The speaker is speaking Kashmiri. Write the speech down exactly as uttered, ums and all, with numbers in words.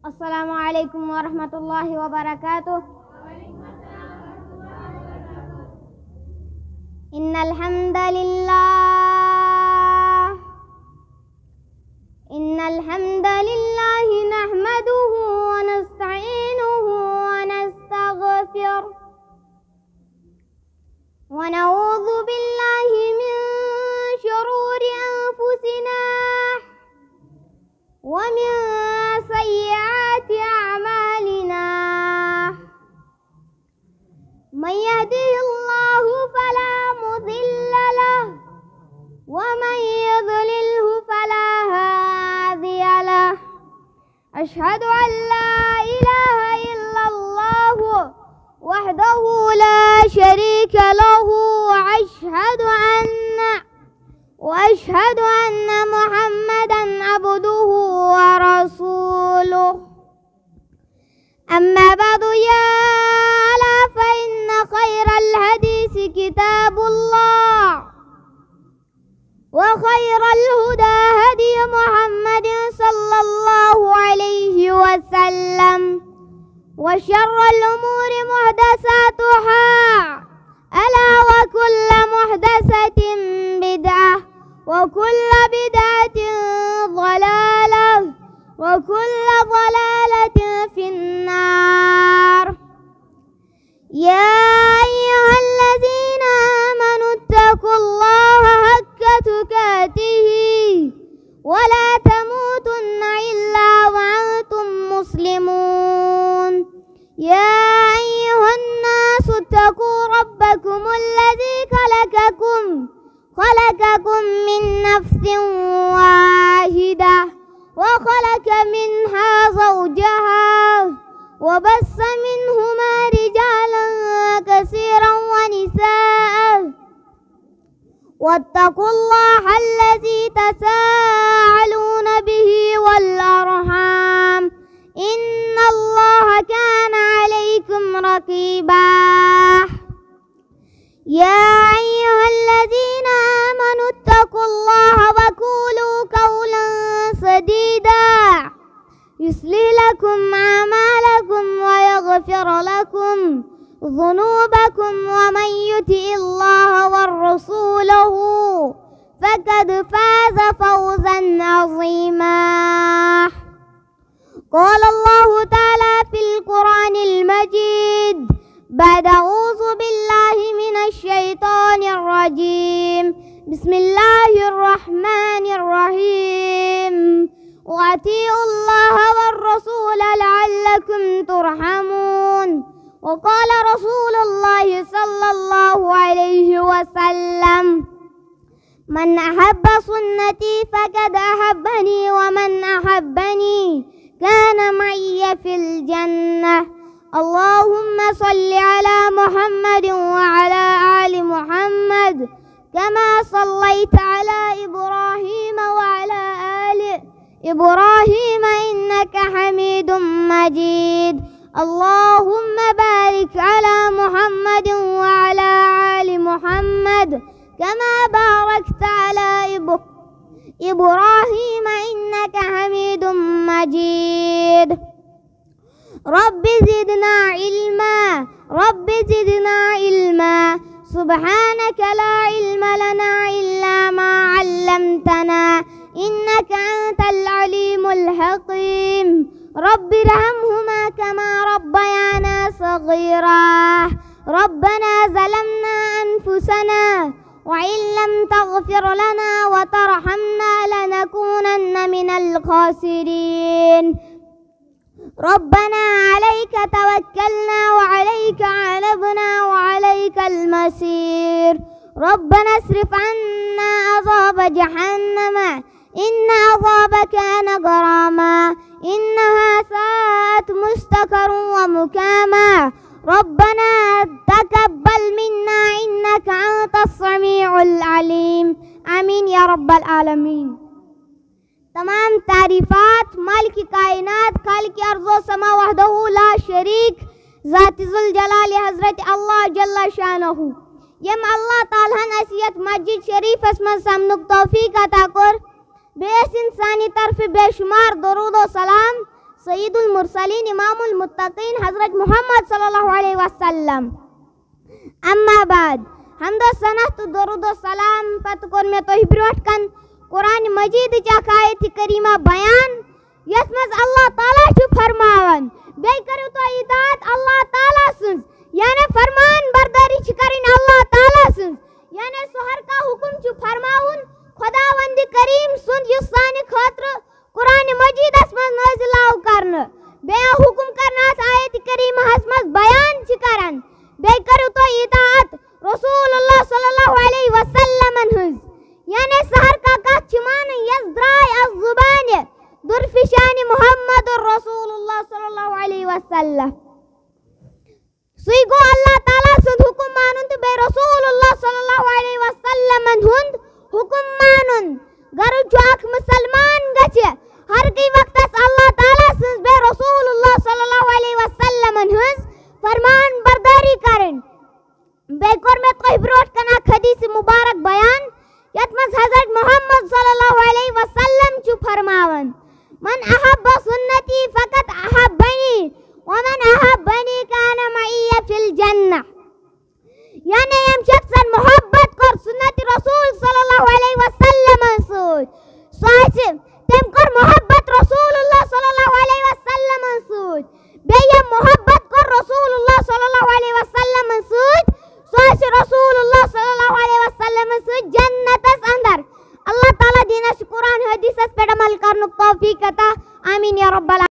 السلام عليكم ورحمة الله وبركاته. إن الحمد لله إن الحمد لله نحمده ونستعينه ونستغفره، ونعوذ بالله من شرور أنفسنا ومن سيئات أعمالنا. من يهده الله فلا مضل له، ومن يضلله فلا هادي له. أشهد أن لا إله إلا الله وحده لا شريك له، وأشهد أن وأشهد أن محمدا عبده ورسوله. أما بعد، يا ألا فإن خير الحديث كتاب الله، وخير الهدى هدي محمد صلى الله عليه وسلم، وشر الأمور محدثاتها، ألا وكل محدثة بدعة، وكل بدعة ضلالة، وكل ضلالة في النار. يا أيها الذين آمنوا اتقوا الله حق تقاته ولا تموتن إلا وأنتم مسلمون. يا أيها الناس اتقوا ربكم الذي خلقكم خلقكم من نفس واحدة، وخلق منها زوجها، وبث منهما رجالا كثيرا ونساء، واتقوا الله الذي تساءلون به والأرحام، إن الله كان عليكم رقيبا. يا أيها الذين آمنوا اتقوا الله وقولوا قولا سديدا، يصلح لكم أعمالكم ويغفر لكم ذنوبكم، ومن يطع الله ورسوله فقد فاز فوزا عظيما. قال الله تعالى في القرآن المجيد بعد أعوذ بالله من الشيطان الرجيم، بسم الله الرحمن الرحيم، وأطيعوا الله والرسول لعلكم ترحمون. وقال رسول الله صلى الله عليه وسلم: من أحب سنتي فقد أحبني، ومن أحبني كان معي في الجنة. اللهم صل على محمد وعلى آل محمد كما صليت على إبراهيم وعلى آل إبراهيم إنك حميد مجيد. اللهم بارك على محمد وعلى آل محمد كما باركت على إب-، إبراهيم إنك حميد مجيد. رب زدنا علما، رب زدنا علما. سبحانك لا علم لنا إلا ما علمتنا، إنك أنت العليم الحكيم. رب ارحمهما كما ربيانا صغيرا. ربنا ظلمنا أنفسنا وإن لم تغفر لنا وترحمنا لنكونن من الخاسرين. ربنا عليك توكلنا وعليك أنبنا وعليك المصير. ربنا اصرف عنا عذاب جهنم إن عذابها كان غراما إنها ساءت مستقرا ومقاما. ربنا تقبل منا إنك أنت السميع العليم. آمين يا رب العالمين. تمام تعریفات مالک کائنات، خالق ارض و سما وحدہ لا شریک، ذات ذوالجلال حضرت اللہ جل شانہ، یم اللہ تعالیٰ ہن اسہِ یتھ مسجد شریفس منٛز سمنُک توفیق عطا کوٚر، بیٚیہِ ٲسِن سانہِ طرفہٕ بے شمار درود و سلام سید المرسلین، امام المتقین حضرت محمد صلی اللہ علیہ وسلم۔ اما بعد، حمد و ثنا تہٕ درود و سلام پتہٕ کوٚر مےٚ تۄہہِ برونٛٹھ کَن قرآن مجیدٕچ اکھ آیت کریمہ بیان، یَتھ منٛز اللہ تعالیٰ چھُ فرماوان، بیٚیہِ کٔرِو تُہۍ اطاعت اللہ تعالیٰ سٕنٛز، یعنی فرمان بردٲری چھِ کَرٕنۍ اللہ تعالیٰ سٕنٛز، یعنی سُہ ہر کانٛہہ حُکُم چھُ فرماوُن خۄداوندِ کریٖم سُنٛد، یُس سانہِ خٲطرٕ قرآن مجیدس منٛز نٲزِل آو کرنہٕ، بیٚیہِ آو حُکُم کرنہٕ اَتھ آیت کریٖمہس منٛز بیان چھِ کران، بیٚیہِ کٔرِو تُہۍ اطاعت رسول اللہ صلی اللہ علیہ وسلمن ہٕنٛز، یعنی سُہ ہر کانٛہہ کتھ چھِ مانٕنۍ یۄس درٛاے از زُبانہِ درفشانِ محمد رسول اللہ صلی اللہ علیہ وسلم۔ سُے گوٚو اللہ تعالیٰ سُنٛد حُکُم مانُن تہٕ بیٚیہِ رسول اللہ صلی اللہ علیہ وسلمن ہُنٛد حُکُم مانُن۔ غرض چھُ اکھ مُسلمان گژھِ ہر کُنہِ وقتس اللہ تعالیٰ سٕنٛز